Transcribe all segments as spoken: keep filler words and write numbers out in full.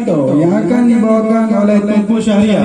Yang akan dibawakan oleh Teungku Syahrial.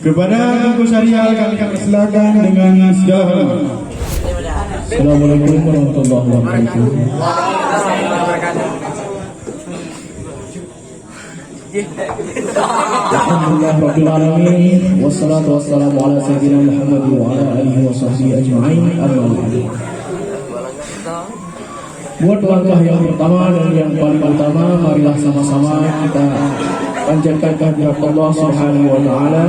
Kepada Teungku Syahrial kami persilakan dengan segala hormat. Assalamualaikum warahmatullahi wabarakatuh. Alhamdulillah rabbil alamin, wassalatu wassalamu ala sayyidina Muhammad wa ala alihi wa sahbihi ajma'in, amma ba'du. Buat langkah yang pertama dan yang paling utama, marilah sama-sama kita panjatkan kehadirat Allah Subhanahu wa Ta'ala,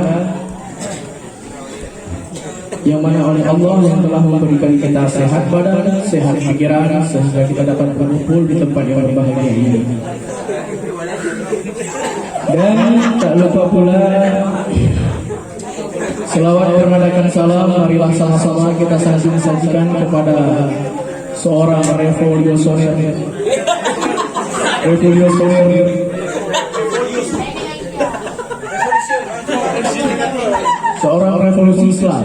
yang mana oleh Allah yang telah memberikan kita sehat badan, sehat pikiran, sehingga kita dapat berkumpul di tempat yang berbahagia ini. Dan tak lupa pula, selawat bermadakan salam, marilah sama-sama kita sanjung sajikan kepada seorang revolusioner. Revolusioner. Seorang revolusi Islam.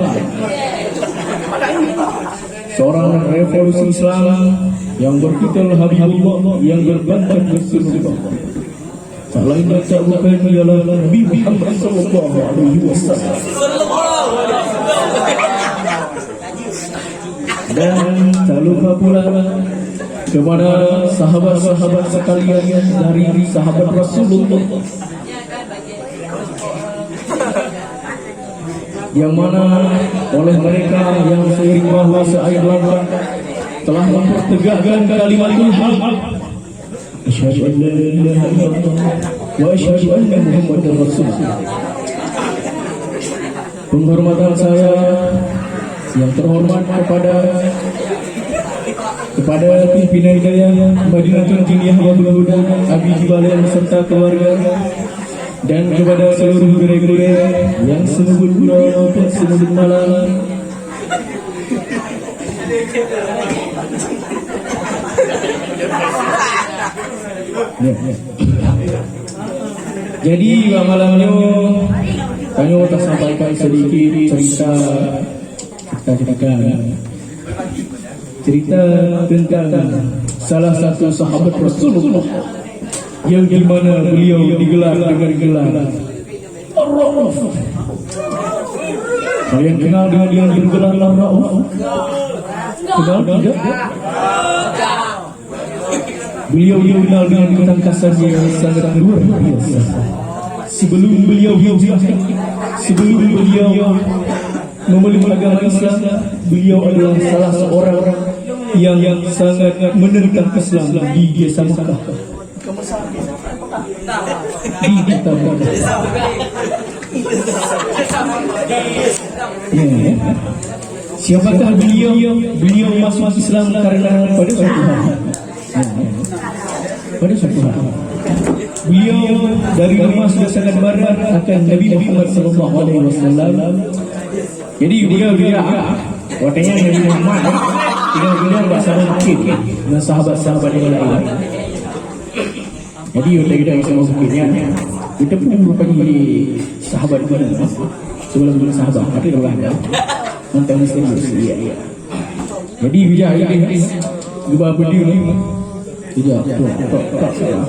Seorang revolusi Islam yang bertitel Habibullah, yang berpangkat Rasulullah. Tak lain dan tak bukan ialah Nabi Muhammad sallallahu alaihi wasallam. Dan tak lupa pula kepada sahabat-sahabat sekalian dari sahabat Rasulullah, yang mana oleh mereka yang seiring bahu seair langkah telah mempertegakkan kalimatul haq. Asyhadu an la ilaha illallah wa asyhadu anna Muhammadar Rasulullah. Penghormatan saya yang terhormat kepada, kepada pimpinan dayah Madinatul Jiniyah Babul Huda, Abi Jibalil beserta keluarga, dan kepada seluruh gurée-gurée yang seumeubeuet uroe maupun seumeubeuet malam. Ya, ya. Jadi, bak malam nyoe, tanyoe tasampaikan sedikit cerita, cerita, cerita tentang salah satu sahabat Rasulullah yang di mana beliau digelar dengan gelar Ar-Rauf. Kalian kenal dengan yang bergelar Ar-Rauf? Kenal tidak? Beliau dikenal dengan ketangkasannya yang sangat luar biasa. Sebelum beliau hijrah, sebelum beliau memeluk agama Islam, beliau adalah salah seorang yang sangat menentang Islam di desa Mekah. Di desa Mekah. Ya, ya. Siapakah beliau? Beliau masuk Islam karena pada suatu hal. Pada suatu hal. Beliau dari rumah sudah sangat marah akan Nabi Muhammad sallallahu alaihi wasallam. Jadi beliau, beliau, watèe nyan Nabi Muhammad, beliau, beliau bak saboh bukit dengan sahabat-sahabat yang lain. Jadi, utai geutanyoe sama bukit nyan, geuteupeue rupanya sahabat geuh, sebelum geuh sahabat, tapi dah ada. Mantong misterius, iya, iya. Jadi, bijak, jadi, geuba beudeue ni. Bijak, tok, tok, tok, tok.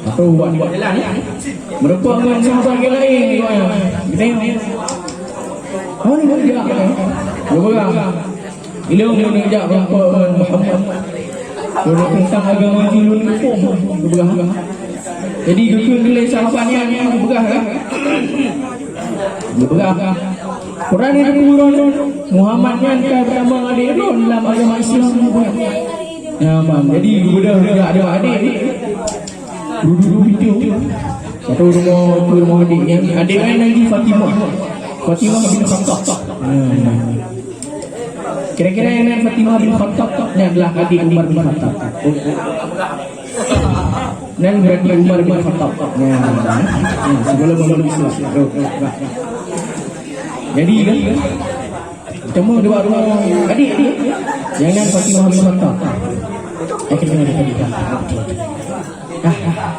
Atau buat, buat jalan, ya. Meureumpok ngon sahabat yang lain, geutanyoe. Oh, ni bijak, ya. Geuba. Ilôn meunyoe jak reumpok ngon Muhammad, lôn teuntang agama jih lôn muphom, geupeugah. Jadi, geukheun lé sahabat nyan, geupeugah, kan? Geupeugah, "Peue na neuteupeue droeneuh, Muhammad nyan ka peutamong adék droeneuh lam agama Islam," geupeugah. Nyaman. Jadi, geubeudôh jak adék-adék. Dudu-dudu pintoe. Atau rumoh, rumoh adék nyan. Adék nyan nan jih Fatimah. Fatimah bin Khattab. Nah. Kira-kira yang nan Fatimah bin Khattab nyan adalah adék Umar bin Khattab. Nyan berarti Umar bin Khattab. Nah. Nah, sebelum memeluk Islam. Jadi, kan? Teuma dua rumoh adék, adék. Jangan Fatimah bin Khattab. Oke, jangan Fatimah. Ah, ah.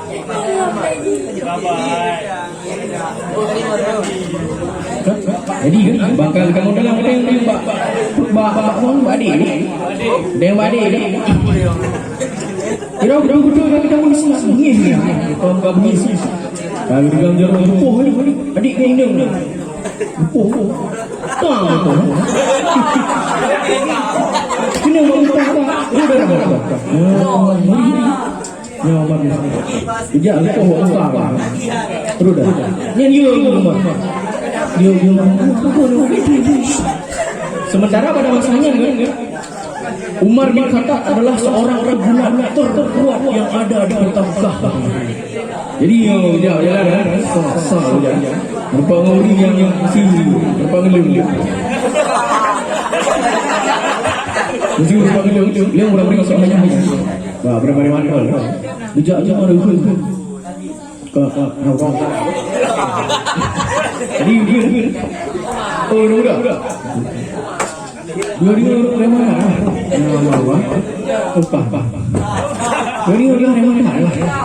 Jadi kan, bangkal kamu dalam ada yang bak, bak, bak, bak, bak adék ni. Ada yang bak adék ni. Kira betul-betul kami kamu Islam. Bengih ni. Kau bukan bengih sih. Kalau digang jarum, puh ni, adik kau inong. Puh. Tang tu. Kena mampu. Dia dah dapat. Ya, Umar. Sejak engkau buat besar. Terus dah. Nyan dia Umar. Dia, dia. Sementara pada masanya kan, Umar bin Khattab adalah seorang pegulat terkuat yang ada di kota Mekah. Jadi, yo, jap, jalan, kan? Sa, sa, jalan. Nampak ngon ureueng nyang, nyang si, nampak ngeleng. Mesti nampak ngeleng. Dia orang beri masuk banyak ni. Wah, berapa lima tu? Bijak je orang tu. Ka, ka, ka, ka. Jadi, dia. Oh, dia udah. Dua-dua ureueng preman lah. Ya Allah, wah. Upah, pah. Dua-dua ureueng preman lah.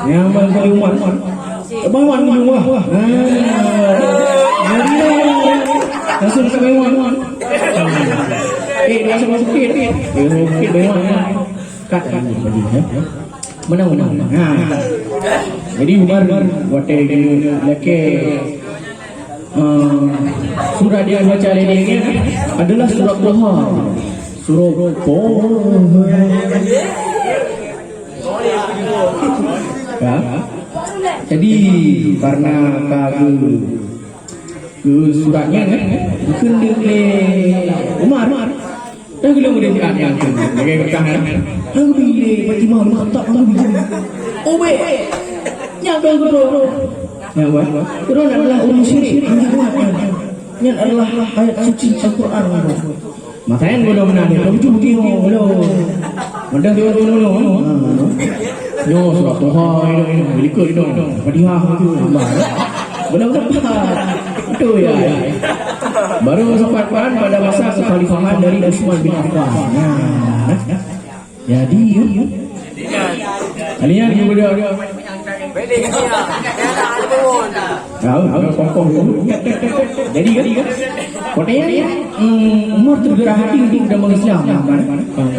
Ya Allah, kali Umar. Preman di rumah. Ah. Langsung ke preman. Eh, dia sama bukit. Eh, bukit preman. Kat lagi, lagi, ya. Menang, menang. Ha. Jadi Umar watèe geulakèe, eh, surat nyang geubaca lé nyan adalah surat Toha. Surat Toha. Ya. Jadi karena ka geu- Keu surat nyan, kan? Bukon lé Umar. Dah geulong udah siat nyan tu. Lagèe kata, kan? Lalu bila Fatimah bin Khattab, lalu bila. Oh, baik. Nyan kan kedua. Ya, Wan. Kedua adalah ureueng syirik. Nyan adalah ayat suci Al-Quran. Masa nyan bodoh meunan, dia tahu cuti, oh, bodoh. Mantong dia bodoh, bodoh, bodoh. Ha. Nyoe surat Toha, ini, ini, likot itu. Fatihah itu, tambah. Belum sempat. Betul ya. Baru sempat Quran pada masa kekhalifahan dari Utsman bin Affan. Nah. Jadi, ya. Kalian juga dia. Tahu, tahu, kokoh tu. Jadi, kan? Kotanya, hmm, Umar tu gerah hati untuk agama Islam. Kan?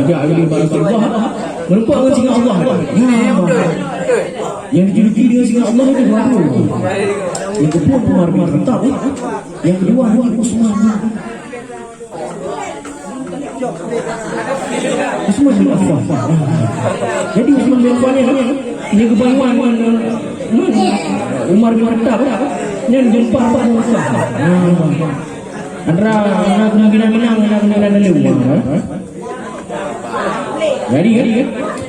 Dia ahli baru Allah. Merupakan singa Allah. Ya, yang dijuluki dengan singa Allah itu baru. Yang kedua Umar bin Khattab, ya. Yang kedua Nabi Utsman. Utsman bin Affan. Jadi Utsman bin Affan ni, dia kebanyakan Umar bin Khattab, nyan jumpa Umar bin Khattab. Antara na kemungkinan menang, na kemungkinan lalu. Jadi kan,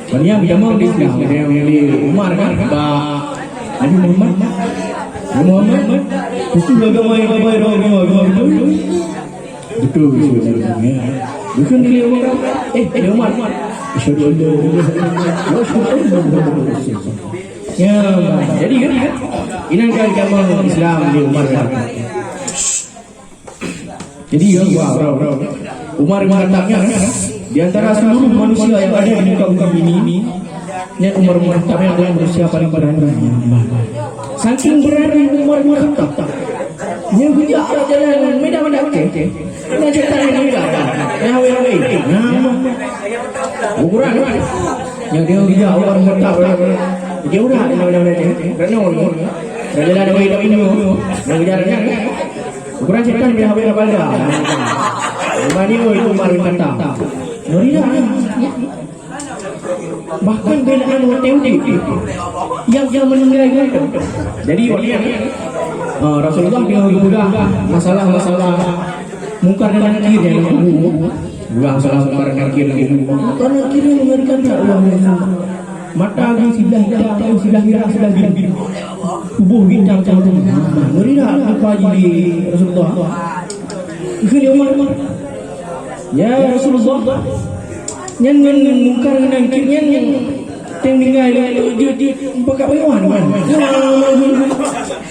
banyak jamoe di Islam, ada yang di Umar kan, bak Nabi Muhammad. Nabi Muhammad, khusus agama yang baik, agama, agama betul. Betul, betul, betul. Ya. Bukan dia Umar. Eh, dia Umar. Asyhadu an la ilaha illallah. Wa asyhadu anna Muhammadar Rasulullah. Ya, jadi kan, kan? Ini kan agama Islam di Umar kan. Jadi, ya, wah, bro, bro. Umar bin Khattab nyan, di antara seluruh manusia yang ada di muka bumi ini, nyan Umar bin Khattab nyan adalah manusia paling berani. Saking berani Umar bin Khattab, nyan geujak arah jalan Medan Merdeka. Nyan cerita ni juga. Nyan awet-awet. Nah, ukuran. Nyan dia geujak Umar bin Khattab. Dia udah Medan Merdeka. Renung. Jalan awet-awet. Nyan geujak nyan. Ukuran setan biasa habéh kapal dah. Bani oi Umar bin Khattab. Nuri dah. Bahkan belaan watèe udép. Yang, yang meninggal itu. Jadi waktu, ah, Rasulullah dia berpegang masalah-masalah Mungkar dan Nakir yang kubur. Bukan salah Mungkar dan Nakir yang kubur. Mungkar dan Nakir yang mengerikan tak Allah. Mata dia sebelah hitam, sebelah merah, sebelah biru. Tuboh bintang macam tu. Ngeri tak apa jadi Rasulullah? Ikut dia Umar. Ya Rasulullah. Nyan ngon Mungkar ngon Nakir nyan teng ninggai dia, dia, dia pakat bayuan kan.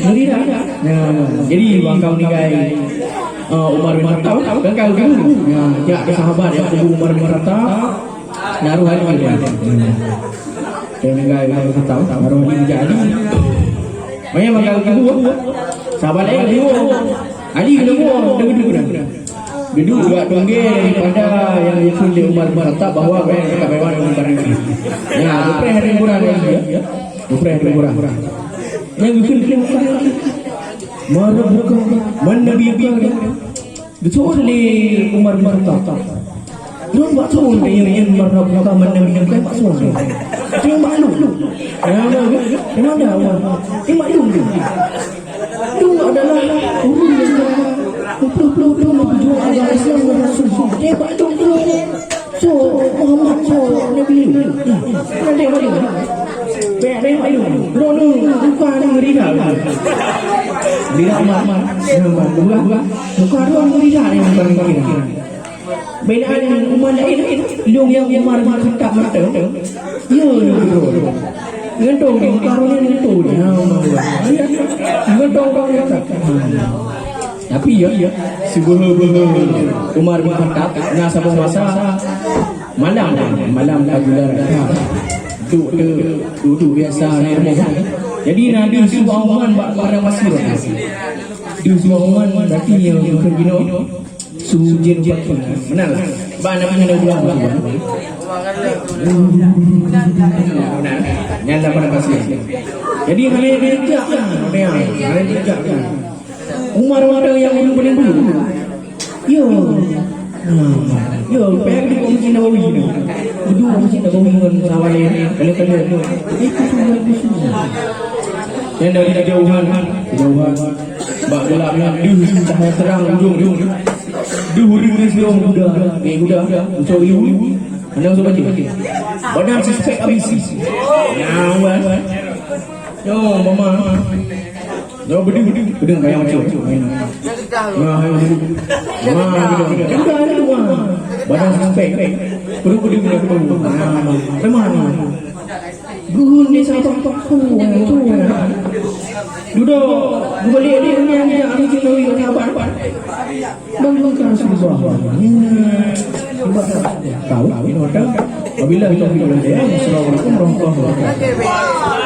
Ngeri tak? Ya. Jadi bang kau ninggai, uh, Umar bin Khattab kan kau dulu. Ya, jak ke sahabat yang kubur Umar bin Khattab. Naruh hati dia. Dia meninggai, meninggai satu tahun, naruh hati dia jadi. Banyak makan guru. Sahabat lain guru. Ali kena guru, dia guru dah. Guru juga tunggil daripada yang disuruh oleh Umar bin Khattab bahawa banyak dekat memang dengan barang ini. Ya, lepas hari murah dia, ya. Lepas hari murah. Yang bikin film Marah bukan, mana biar. Betul lé Umar bin Khattab. Lôn bak thôn lé nyang Umar bin Khattab, mana biar, bak thôn lé. Dia maklum. Ya, ya, ya. Di mana Umar? Dia maklum dia. Dia adalah orang yang telah berpuluh-puluh tahun berjuang agama Islam dan Rasul. Dia maklum dia. So, Muhammad, so, Nabi lu. Nanti maklum. Baik, baik, maklum. Droeneuh bukan ngeurida. Bila Umar, Umar, bukan, bukan droeneuh ngeurida yang bukan ngeurida. Beda dengan Umar lain, lôn nyang Umar bin Khattab mantong. Ya, ya, betul. Ngeutong dia, bukan droeneuh ngeutong dia. Ya, Umar. Ngeutong orang ngeutong. Tapi ya, ya, sibuheu-buheu Umar bin Khattab na saboh masa malam, malam ka bulan Rajab. Duduk, duduk biasa di rumah. Jadi Nabi suruh Umar bak padang pasir. Dia suruh Umar berarti yang bukan jinoe. Sujud jatuh. Benar lah. Bak Nabi ada bulan. Benar. Nyan dah padang pasir. Jadi hana dijak kan. Hana dijak kan. Umar ada yang dulu boleh dulu. Yo. Yo, payah di Masjid Nabawi ni. Bedu Masjid Nabawi ngon sawale. Kali-kali. Itu semua itu semua. Yang dari kejauhan, kejauhan. Bak gelap nyan, deuh cahaya terang ujong tu. Deuh ureueng ni sidroe guda. Ni guda, ucok ilu. Mana ucok baju? Badan suspek habis. Nyawa. Yo, mama. Yo, bedu, bedu. Bedu kayak macam. Nah, bedu. Nah, bedu. Bedu ada dua. Badan suspek. Bedu, bedu, bedu. Nah, teman. Gurun di sampang tu, tu. Duduk, gubalik di dunia ni, aku cuma ingat sabar. Bang, bang, kan susah. Hmm. Tahu, ini hotel. Wabillahi taufiq wal hidayah. Assalamualaikum warahmatullahi wabarakatuh.